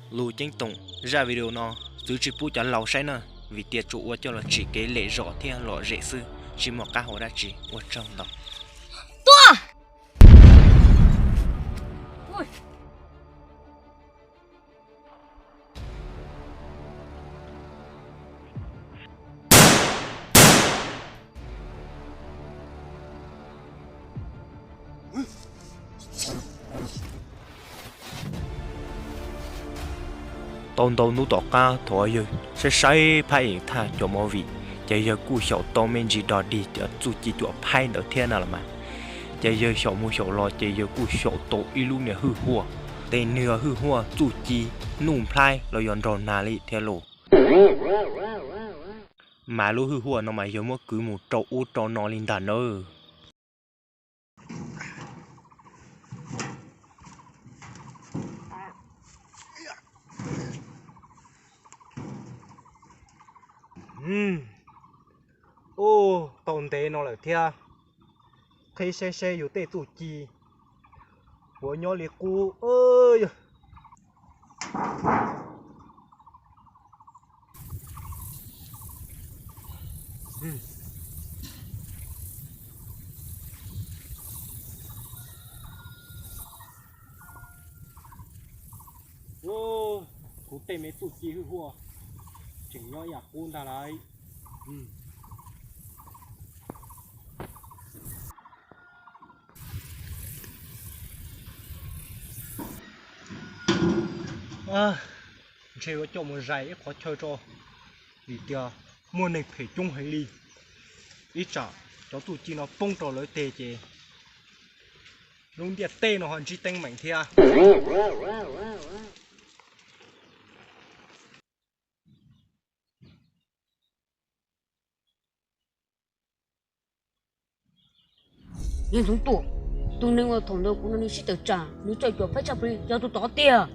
Lus ceeb toom, zaj video no txwv tsis pub cov laus saib na, vim tias tsuas ua coj los tsim kev lem zom thiab lom zem xwb, tsis muaj qab hau dab tsi. Ua tsaug ntau. Tau ntau hnub tom qab thaum yawg saib saib phab eem thaj cov movie, ces yawg kuj xyaum tau me ntsis dog dig cov txuj ci cuam phaib ntawd thiab na los mas. Ces yawg xyaum mus xyaum los ces yawg kuj xyaum tau ib lub niag hwj huaj, tes nws yog hwj huaj txuj ci nuj nplhaib los yog nrog nag li thiab lauj. Mas lub hwj huaj no mas yawg muab kwv mus rau ub rau no li ntag nawb. Ub, tau ntev no lawm thiab, qhib seb seb yus tej txuj ci puas nyob li qub. Kuv tej me txuj ci hwj huaj tseem nyob ib yam qub ntag lauj. Ntshe yuav coj mus zais ib qhov chaw tso, vim tias muaj neeg phem coob heev li. Ib tsam cov txuj ci no poob rau lawv teg ces lub ntiaj teb no ho ntsib teeb meem thiab. Yawg Ntxoov Tuam, tus neeg uas thaum ntawd kuv nrog nws sib tawm tsam nws txawj cuam phaib tshaj plaws yog tus tod tiag.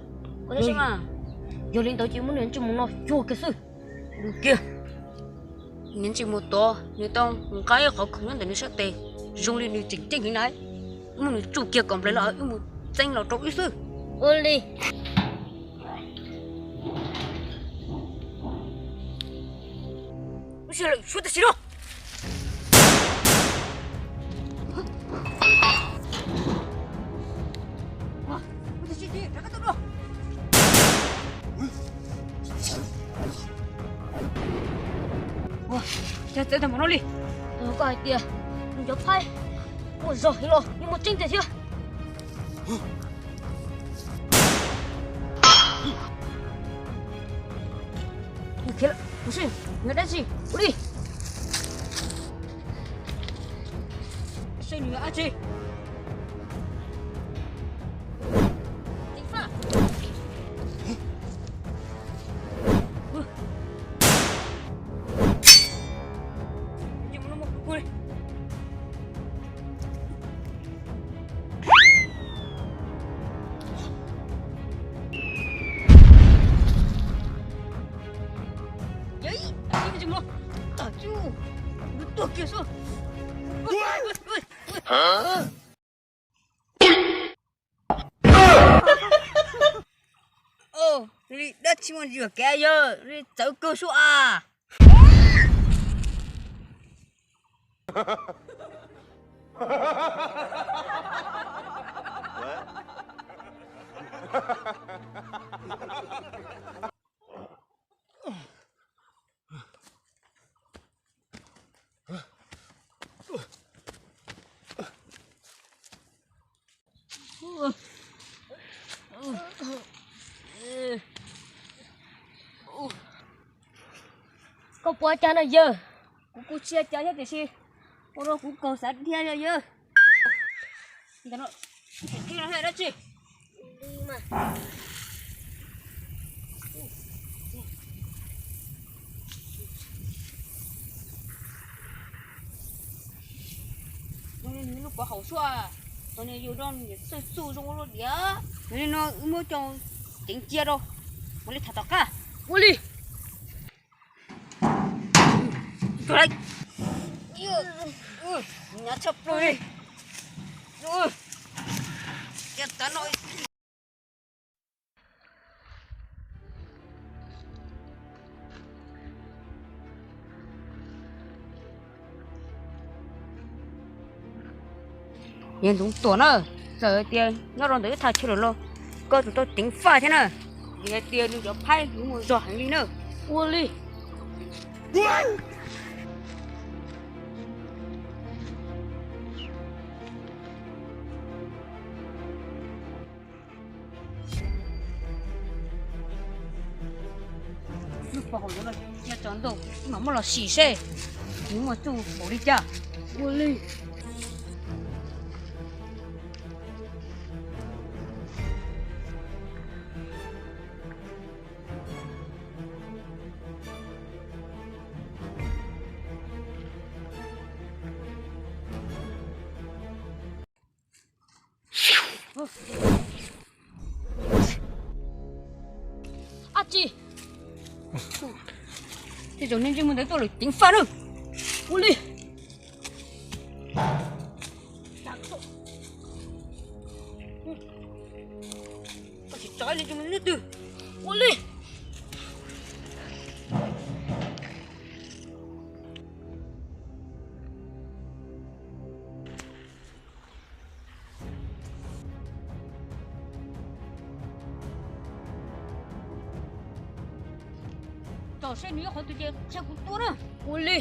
Koj saib mas, yog li ntawd ces muab nws ntsej muag no cuag kiag xwb. Kiag, nws ntsej muag tod nws tau nqa ib qhov khoom nyob ntawm nws sab tes, zoo li nws tseem ceeb heev na. Muab nws tsuj kiag kom nplawg los wb mus txeeb los rau wb xwb. Ua li. Lub sij hawm lawm, suav tam sim no. Cas txawv tag npaum no li? Koj hais tias nws cov phaib muaj zog heev los yeej muaj tseeb tiag thiab. Khiav lawm, mus seb nws dab tsi, ua li. Seb nws dab tsi. Tuag kiag xwb. Li dab tsi muaj ntsis kev yawg li txawv kawg xwb as. Koj puas cas no yawg? Kuv kuj tsis ua cas thiab tiam sis ua rau kuv kaug xav dhia yawg. Ntawm no dab tsi? Nws lub pov haum suab, tos nws yug rau niam txawj txuj zoo ua luaj diam. Yog li no wb muab coj ceev cia rau, mam li tham tom qab. Ua li. Hnyav tshaj plaws li. Cia tav no. Yawg Ntxoov Tuam na, txawm hais tias nyob rau ntawm ib thaj chaw lawm los koj tsum tau ceev faj thiab na. Vim hais tias nws cov phaib nws muaj zog heev li na. Ua li. Lub pov haum no cia tso ntau, mam muab los sim seb nws muaj txuj npaum li cas. Ua li. Ab tsi, tej zaum niag ntsej muag ntawd tuaj lawm, ceev faj na. Ua li. Koj tsis tso niag ntsej muag ntawd twg. Ua li. Tsom seb nws yuav qhov twg ces qhia kuv tua na. Ua li.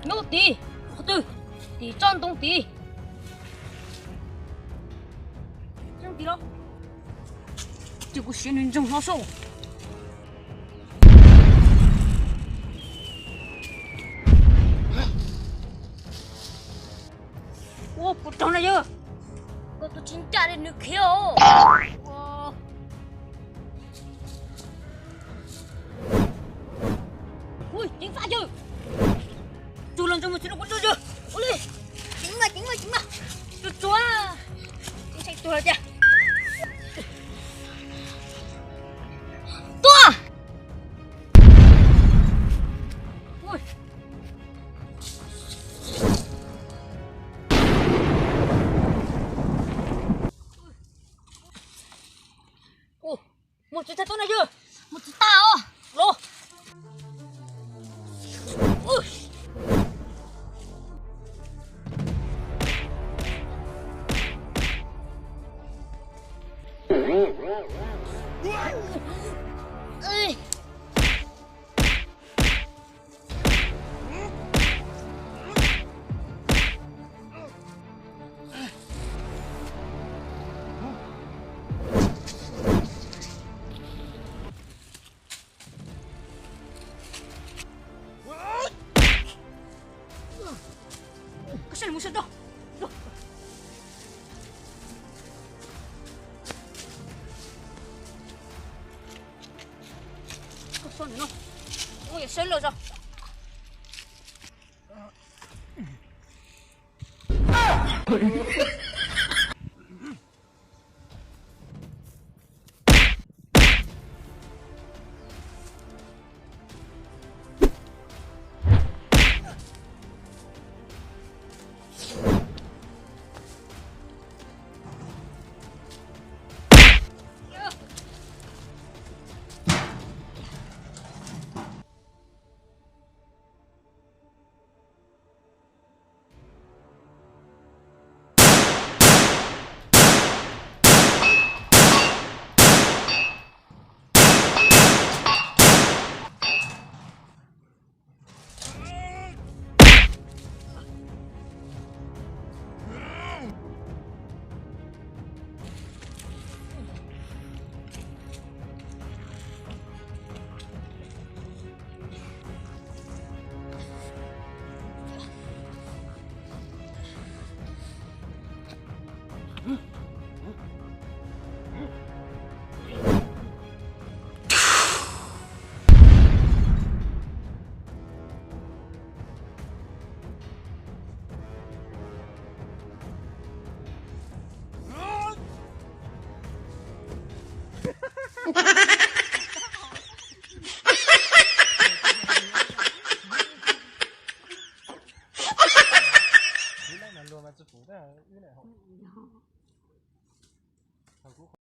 Nyob tid, qhov twg? Tim tsob ntoo tid. Tsob ntoo tid los. Ces kuv siv nws ntsoog no soj. Ua puas raug na yawg? Koj tus tsis ncaj li nws khiav os. Ui, ceev faj yawg. Tsuag los ntsoog mus tsis rau kuv tsuag yawg. Ua li. Ceev mas, ceev mas, ceev mas. Tsuag tsuag. Ceev sai tsuag los tiag. Tua. Ui. Mus tsis tag tuaj na yawg. Mus tsis tag os. Los. Koj sawv los mus sawv rau. Koj so ntawm no. Ua yam sawv los tso. Thaum kuv